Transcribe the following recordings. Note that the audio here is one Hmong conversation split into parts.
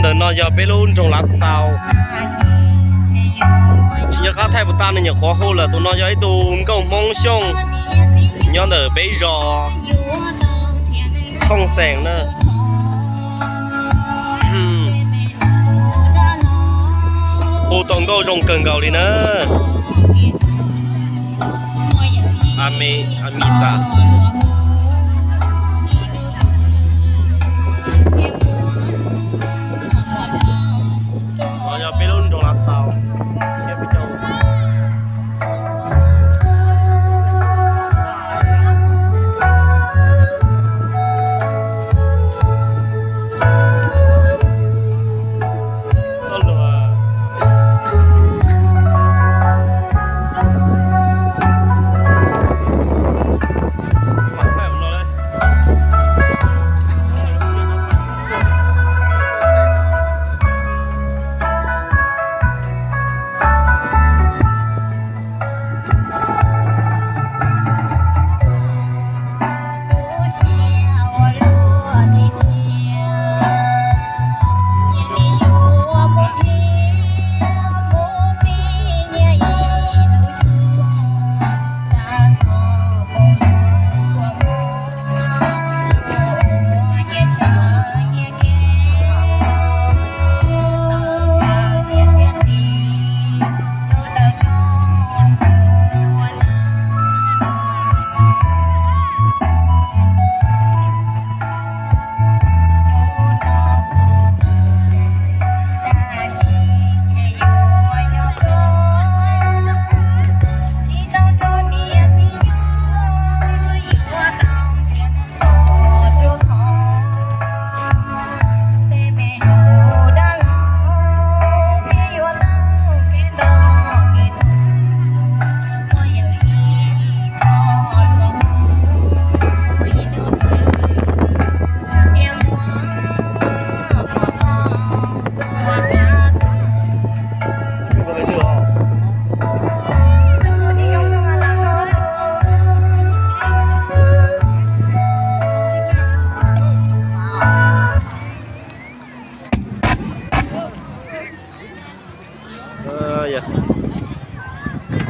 Ntawm no yog peb lub nroog Lav Xaus. Tsis nco qab thaij puas tag, nws nyuam qhuav hu lawm. Tus no yog ib tug nkauj Hmoob Xyooj nyob ntawm peb zos Thooj Xeem na. Hu tau nkauj zoo kawg nkaus li na. Ame, Amisa. No yog peb lub nroog Lav Xaus, siab peb caug.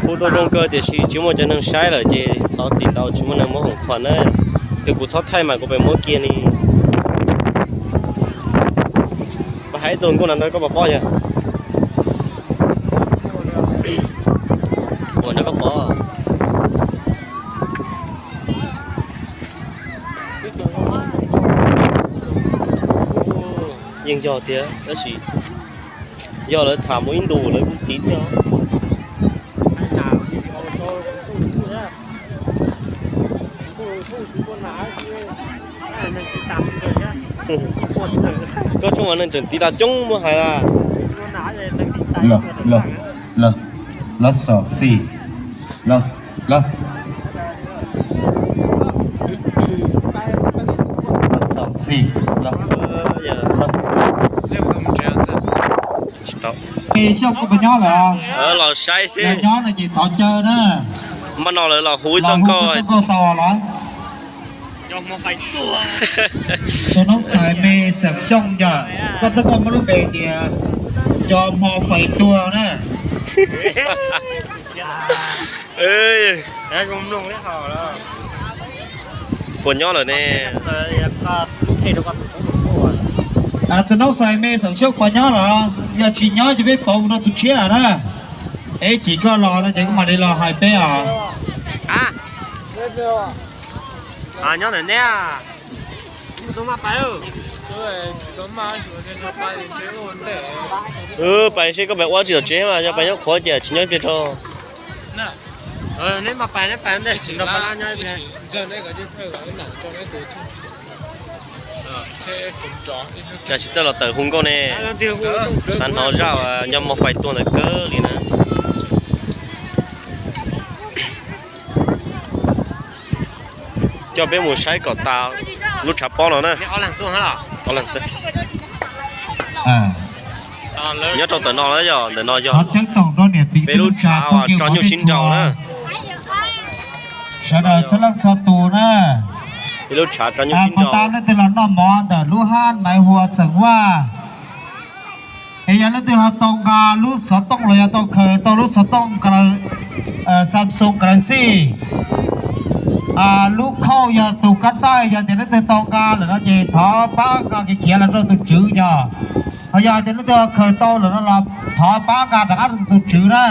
Hu tau zoo kawg tiam sis tsis muaj cov neeg saib lawm ces thov txim ntau tsis muaj neeg muab hoom qhuas na. Yog kuv txhob thaij mas kuv pem muab kiag li. Mas hais ib tug nkauj na koj puas paub yog? Ua no koj pom. Yeej yog tiag tab sis yog lawv tham muaj ib ntus lawv kuj tiv tiag. Koj tsoom mas neeg tseem tiv tas coob muaj hais las. Los, los, los, los, los. Xyooj koj puas nyob lawm? Los saib xwb. Yog nyob no ces thov caw na. Mas no lawv los hu ib txoj nkauj tau los. Tus noob xais me xeem Xyooj yog koj txoj nkauj muaj lub npe tias Nco Hmo Fais Tuag na. Puas nyob lawm ne? Tus noob xais me xeem Xyooj puas nyob lawm? Yog tsis nyob ces peb pauv mus rau tus tshiab na. Eb, tsis koj los no ces kuv mam li los hais peb os. Nyob ntawm neb. Pais seb koj pais ua tsis tom tsev mas yog pais nyob qhuav ces tsis nyob ib pliag rau. Neb mas pais, neb pais ntej, neb nyob ib pliag. Cas tsis txawj los tawm hu nkauj ne? Xav hnov zaj Nco Hmo Fais Tuag ntawd kawg li na. Coj peb mus saib kom tas lub tshav pob no na. Nyob rau ntawm no na, yog ntawm no yog peb lub tshav tso nyuj sib nraus na. Sawv daws txhua leej txhua tus na, peb lub tshav tso nyuj sib nraus. Pov tas leej twg los noj mov ntawm lub hab Maiv Hua xeem Vaj. Es yog leej twg ho tau nqa lub xov tooj los yog tau khaws tau lub xov tooj Samsung Galaxy, lub khauj yog tus kab taij, yog tias leej twg tau nqa lawm no ces thov pab nqa kev khiav los rau tus tswv yog. Ho yog hais tias leej twg khaws tau lawm no los thov pab nqa rov qab rau tus tswv na.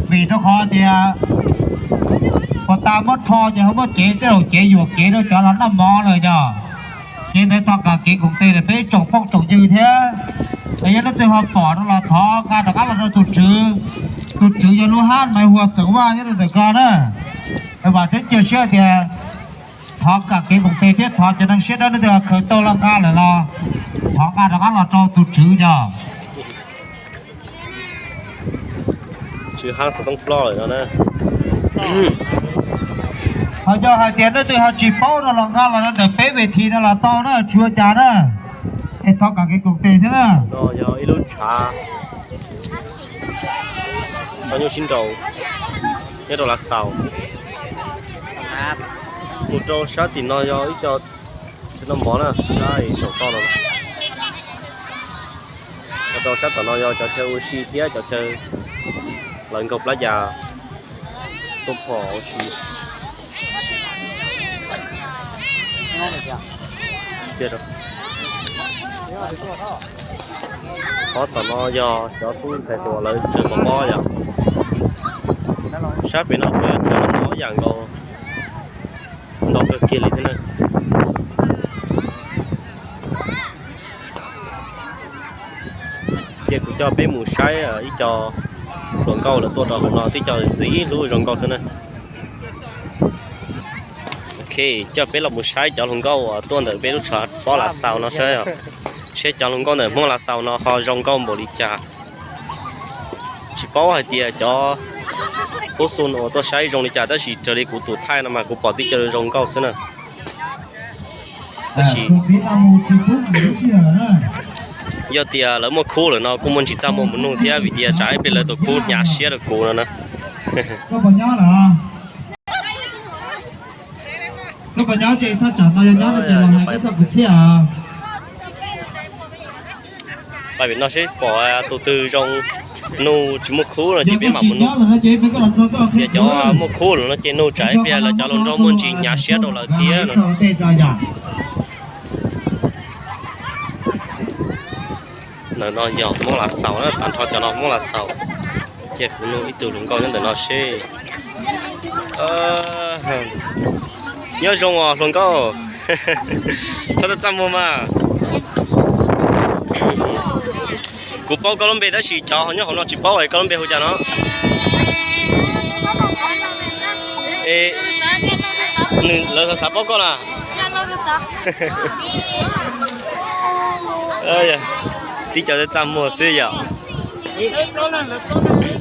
Vim rau qhov tias puas tas muab rho ces ho muab cev tej laus cev yuam kev rau cov los noj mov lawm yog. Ces ntawd thov kom kev koom tes rau peb tsoom phooj tsoom ywg thiab. Es yog leej twg ho pom no los thov nqa rov qab los rau tus tswv. Tus tswv yog lub hab Maiv Hua xeem Vaj thiab rau ntawm ko na. Vam thiab cia siab tias thov kom kev koom tes thiab thov cov neeg siab dawb leej twg khaws tau los nqa lawm los thov nqa rov qab los rau tus tswv yog. Tswv hab xov tooj ploj lawm no na. Ho yog hais tias leej twg ho tsis paub no los nqa los ntawm peb ves this no los tau na, tsis ua cas na. Es thov kom kev koom tes thiab na. No yog ib lub tshav tau nyuj sib nraus nyob rau Lav Xaus. Mus rau sab tim no yog ib co chaw noj mov na, sab saum toj no. Mus rau sab tom no yog cov chaw ua si thiab cov chaw lawv nkaug plab yas tuaj phom ua si. Qhov tom no yog cov tub ntxhais hluas lawv chaw mov pob yom. Sab pem no kuj yog chaw mov pob yam nkaus, ntau kawg kiag li thiab na. Cia kuv coj peb mus saib ib co hluas nkauj lawv tuaj rau hauv no, tib co ntxim hlub zoo nkauj xwb na. Ok, coj peb los mus saib cov hluas nkauj uas tuaj ntawm peb lub tshav pob Lav Xaus no saib, saib cov hluas nkauj ntawm Hmoob Lav Xaus no ho zoo nkauj npaum li cas. Tsis paub hais tias cov pub xu uas tuaj saib zoo li cas, tab sis raws li kuv tus thaij no mas kuv pom tib co zoo nkauj xwb na. Tab sis yog tias lawv muaj khub lawm no kuj muaj ntsis txaj muag mus nug thiab, vim tias tsam ib pliag lawv tus khub hnyav siab rau kuv no na. Pab pem no seb pom tus twg zoo nug tsis muaj khub no ces peb mam mus nug. Yog cov muaj khub lawm no ces nug tsam ib pliag lawv cov hluas nraug muaj ntsis hnyav siab rau lawv thiab no. Ntawm no yog Hmoob Lav Xaus na, tag nrho cov no Hmoob Lav Xaus. Cia kuv nug ib tug hluas nkauj nyob ntawm no seb. Nyob zoo os hluas nkauj. Txhob txaj muag mas. Kuv paub koj lub npe tab sis cov nyob hauv no tsis paub koj lub npe hu cas no. Lawv xav paub koj na. Tib co txaj muag xwb yom.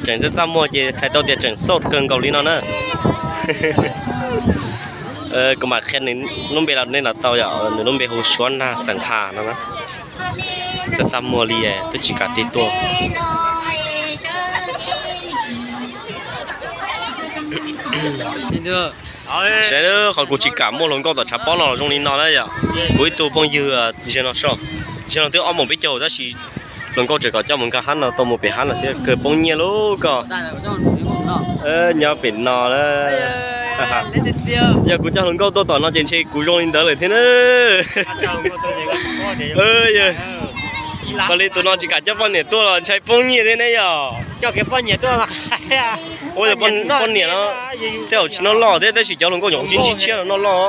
Tseem txaj txaj muag ces txhais tau tias tseem xauj kawg nkaus li no na. Kuv mam qhia nws lub npe los nej los tau yom, nws lub npe hu Suav Nag xeem Has no. Txaj txaj muag li twb tsis kam tig tuaj. Saib qhov kuv tsis kam muaj hluas nkauj tom tshav pob no los zoo li no na yom. Kuv ib tug phooj ywg ze no so, ze no twb ob moos peb caug tab sis hluas nkauj tseem kom coj mus nkag hab no tau mus pem hab no thiab kawg poob nyiaj lub ko. Nyob pem no na. Yog kuv coj hluas nkauj tuaj tom no ces ntshe kuv zoo li ntawd lawm thiab na. Ua li tus no tsis kam coj poj niam tuaj los ntshai poob nyiaj thiab ne yom. Ua li poj niam no tej zaum tsis noj loj thiab tab sis cov hluas nkauj nyuam qhuav sib ntsib tshiab los noj loj.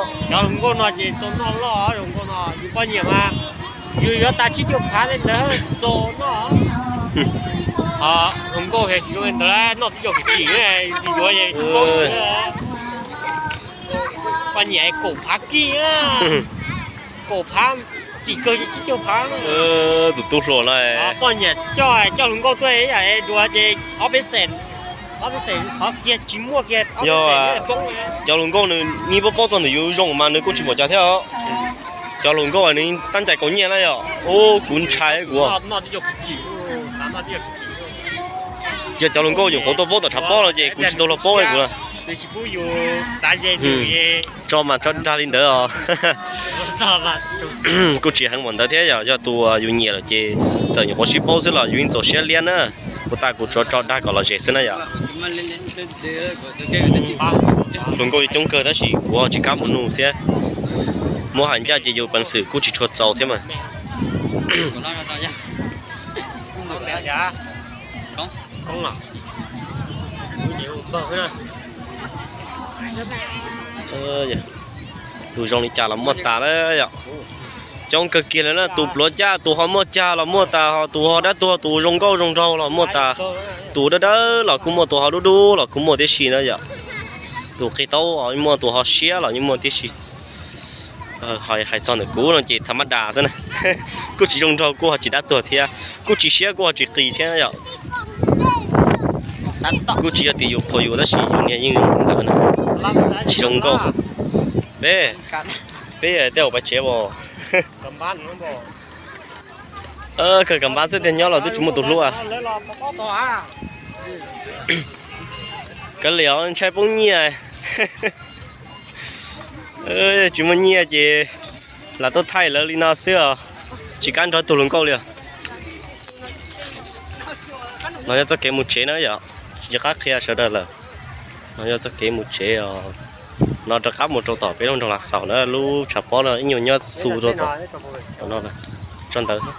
Yus yuav tas tsib caug phav li ntawd txaus noj. Hluas nkauj tsis zoo li ntawd, noj twb cov kwv tij tsis yuav tsis paub. Poj niam kaum phav kij, kaum phav, kim kawg tsib caug phav. Tus tub hluas no, poj niam coj coj hluas nkauj tuaj ib yam dua ces ob peb xeem, ob peb xeem qhov kiag tsis muaj kiag. Yog cov hluas nkauj nws nib paub paub txog ntawm yus zoo mas nws kuj tsis pom cas thiab os. Cov hluas nkauj nws tab ncais kaus nyiaj na yom. Ub, kuv ntshai kuv. Yog cov hluas nkauj nyuam qhuav tuaj paub tom tshav pob no ces kuv tsis tau los paub kuv na. Tso mas tso dag li ntawd os. Kuj tsis heev npaum ntawd thiab yog, yog tus yus nyiam lawm ces txawm nyuam qhuav sib paub xwb los yus yeej txaus siab liab na. Kuv tas kuv tsuas tso dag kom los zem xwb na yom. Hluas nkauj coob kawg tab sis kuv tsis kam mus nug thiab. Muab hais ncaj ces yus peev xwm kuj tsis tshua txaus thiab mas. Tus zoo li cas los muaj tas lawm yom. Coob kawg kiag lawm na, tus pluav caj tus ho muaj cag los muaj tas, ho tus ho dab tuag tus zoo nkauj zoo nraug los muaj tas. Tus dawb dawb los kuj muaj, tus ho dub dub los kuj muaj tib si na yom. Tus qig taub muaj, tus ho siab los yeej muaj tib si. Hais txog ntawm kuv no ces tha mab das xwb na. Kuj tsis zoo nraug kuj ho tsis dab tuag thiab, kuj tsis siab kuj ho tsis qis thiab yom. Kuj tsis yog tias yus qhuas yus tab sis yus niag yeej ntawd na, tsis zoo nkauj. Peb, peb tej ua pais tsev as. Kawg kam npab xwb tiag, nyob los twb tsis muaj tus hlub. Kav liam ntshai poob nyiaj. Tsis muaj nyiaj ces lam tuaj thaij lawv li no xwb os, tsis kam nrog tug hluas nkauj li os. No yog txoj kev mus tsev na yom, tsis nco qab qhia sawv daws lawm. No yog txoj kev mus tsev os. No rov qab mus rau tom peb lub nroog Lav Xaus na, lub tshav pob no ib nyuag nyob xu rau tom no, tso ntawd xwb.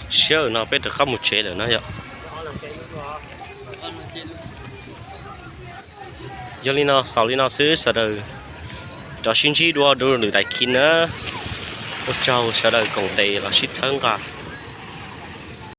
Sij hawm no peb rov qab mus tsev lawm na yom. Yog li no, xaus li no xwb sawv daws, rov sib ntsib dua rau lwm daim khi na. Ua tsaug sawv daws koom tes los sib txhawb nqa.